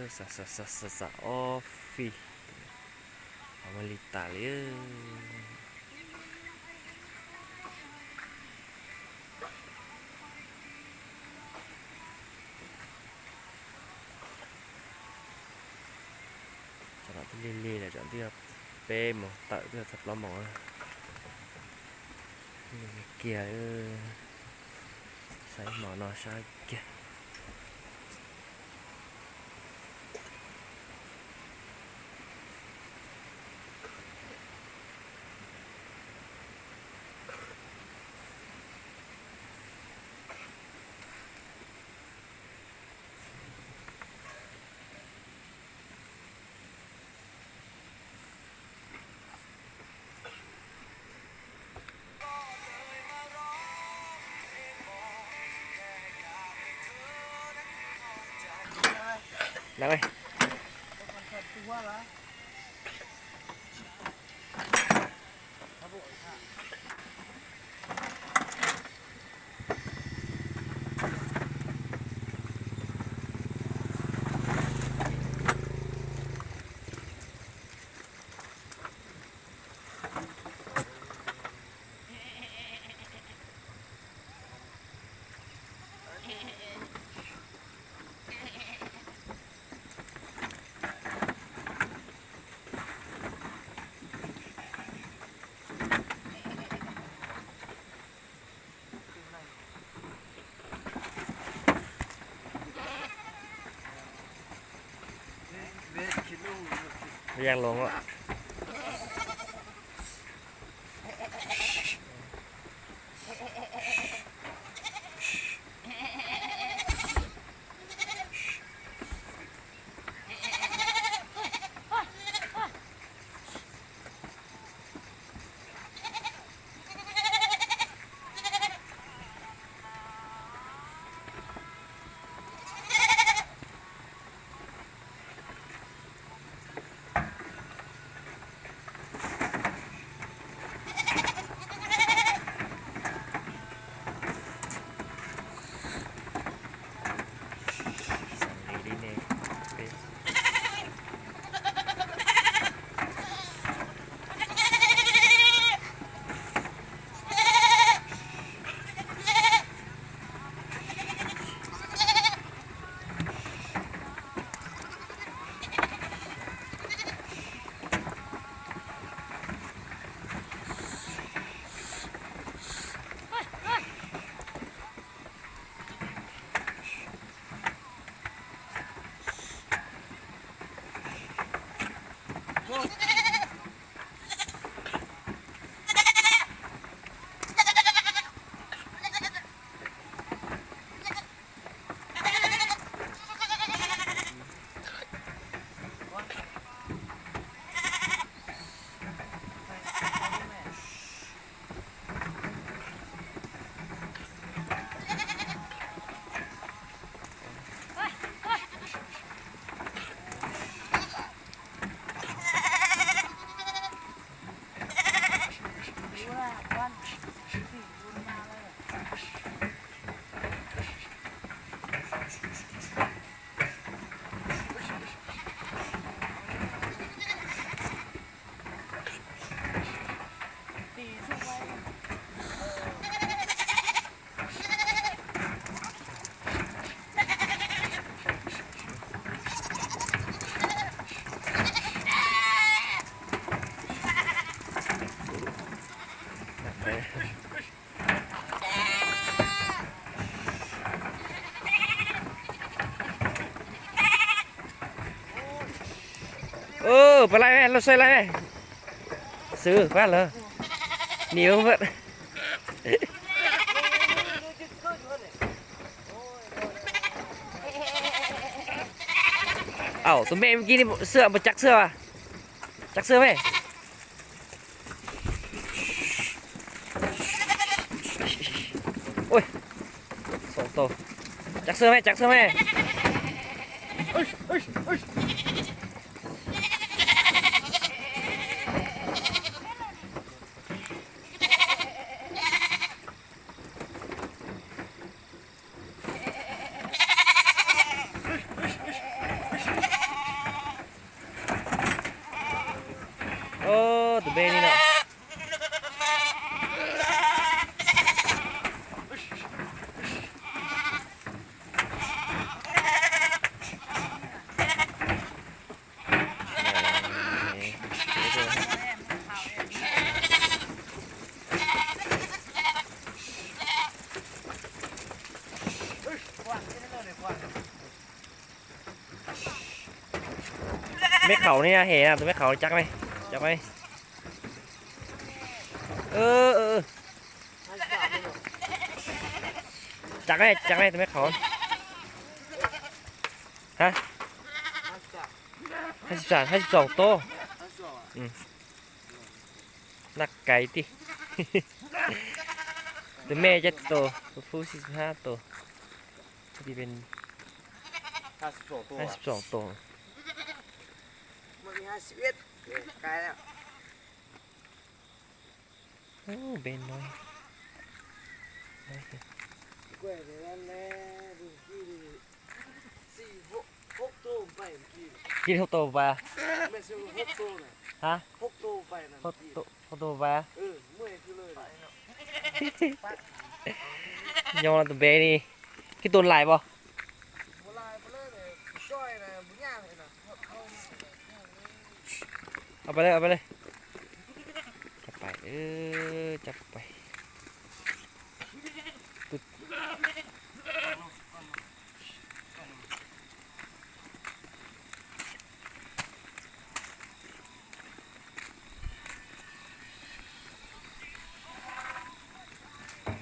Xav xav xav xav ob fij, ho muaj li tas li. Tsam no twb lig lig lawm, tsam twb yog peb moos tawm twb yog txog plaub moos. Lig kiag, saib hmo no saib kiag. Yaa Loos. Pab laij, loj saib laij. Xwb pab lawm. Niam. Au, tus me kiag ni xwb, mus tsa xwb as. Tsa xwb me. Ui, tsa xwb me, tsa xwb me. Npe li no. Meb qhaum ne, hem na, tus meb qhaum cab ne, cab ne. Cab ne, cab ne, tus meb qhaum. Ha, ha xib xam, ha xib xoom tog. Naj kais tij. Tus mej cab tus, tus fub xib hab tus. Ha xib xoom tus. Npe no. Kij hauv tau vas. Ha? Hauv tau vas. Nyob tus npe li. Kij tus lais pom. Au pais le, au pais le. Cab pais, cab pais.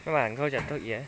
Maj mam nkauj tsam taug iav.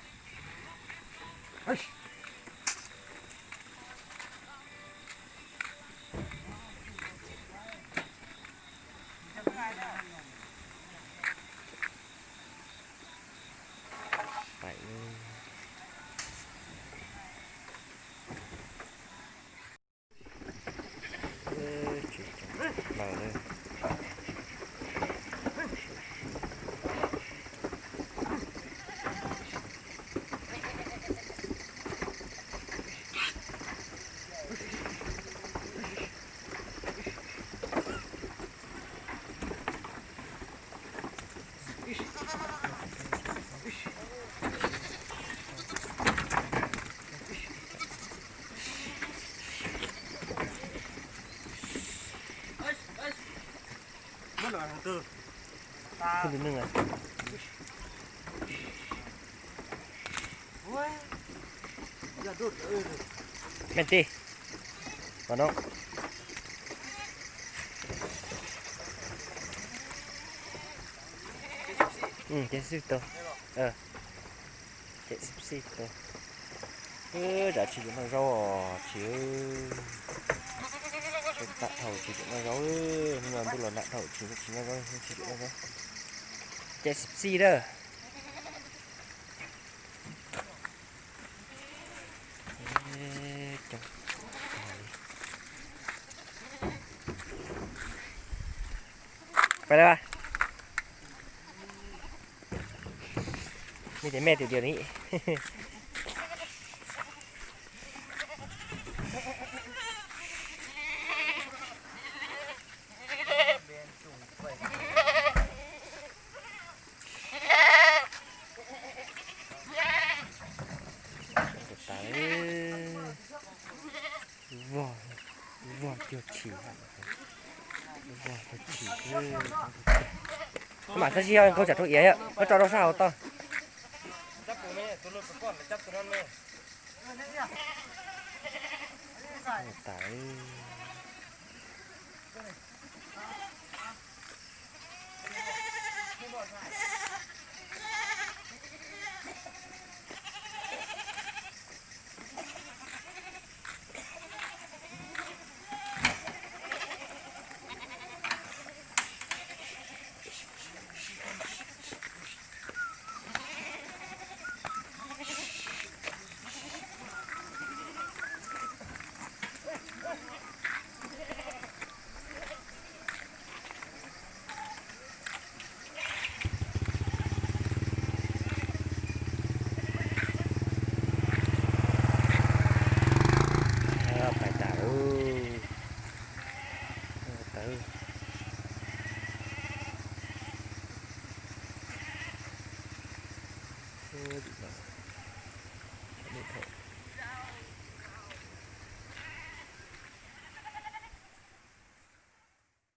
Mej tij, no. Ces xib tau. Ces xib xib tau. Zam tsis yuav noj zaub os tsis. Tam dhau tsis yuav noj zaub, hnub no ntuj los nag dhau tsis, tsis noj zaub, tsis yuav noj zaub. Ces xib xib dawb. Pais lawm. Mej tias mej tias tias ni. Vog, vog cuag tshis, vog cuag tshis. Koj mam xav sib ho nkauj tsam rau iav yom, koj tso rau sab hauv toj. Tas. Pais tas. Tawv. Tim no, nej thaum